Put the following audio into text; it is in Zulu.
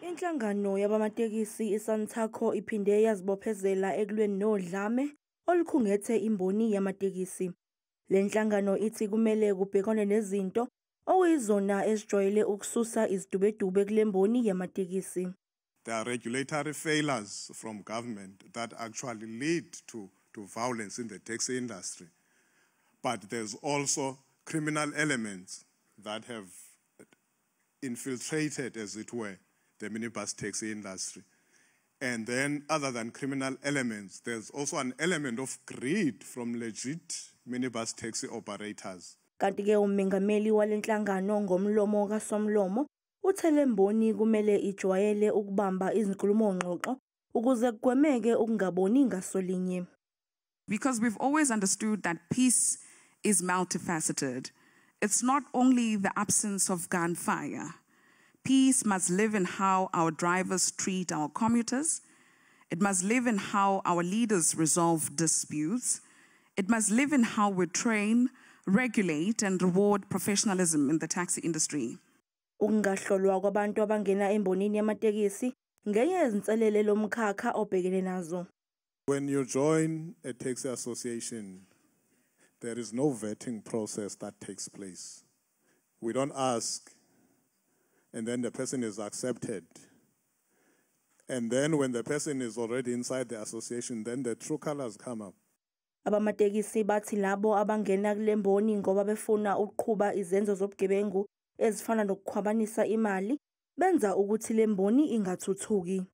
Inhlangano yabamatekisi iSantaco iphinde yazibophezela ekulweni nodlame olukhungethe imboni yamatekisi. Le nhlangano ithi kumele kubhekwane nezinto okuyizona ezijwayele ukususa izidubedube kule mboni yamatekisi. There are regulatory failures from government that actually lead to violence in the taxi industry. But there's also criminal elements that have infiltrated, as it were, the minibus taxi industry. And then, other than criminal elements, there's also an element of greed from legit minibus taxi operators. Kanti-ke umengameli walenhlangano ngomlomo kaSomlomo uthe le mboni kumele ijwayele ukubamba izinkulumo-ngxoxo ukuze kugwemeke ukungaboni ngasolinye. Because we've always understood that peace is multifaceted. It's not only the absence of gunfire. Peace must live in how our drivers treat our commuters. It must live in how our leaders resolve disputes. It must live in how we train, regulate, and reward professionalism in the taxi industry. Ukungahlolwa kwabantu abangena embonini yamatekisi ngenye yezinselele lomkhakha obhekene nazo. When you join a taxi association, there is no vetting process that takes place. We don't ask, and then the person is accepted. And then when the person is already inside the association, then the true colors come up. Abamatekisi bathi labo abangena kule mboni ngoba befuna ukuqhuba izenzo zobugebengu ezifana nokukhwabanisa imali benza ukuthi le mboni ingathuthuki.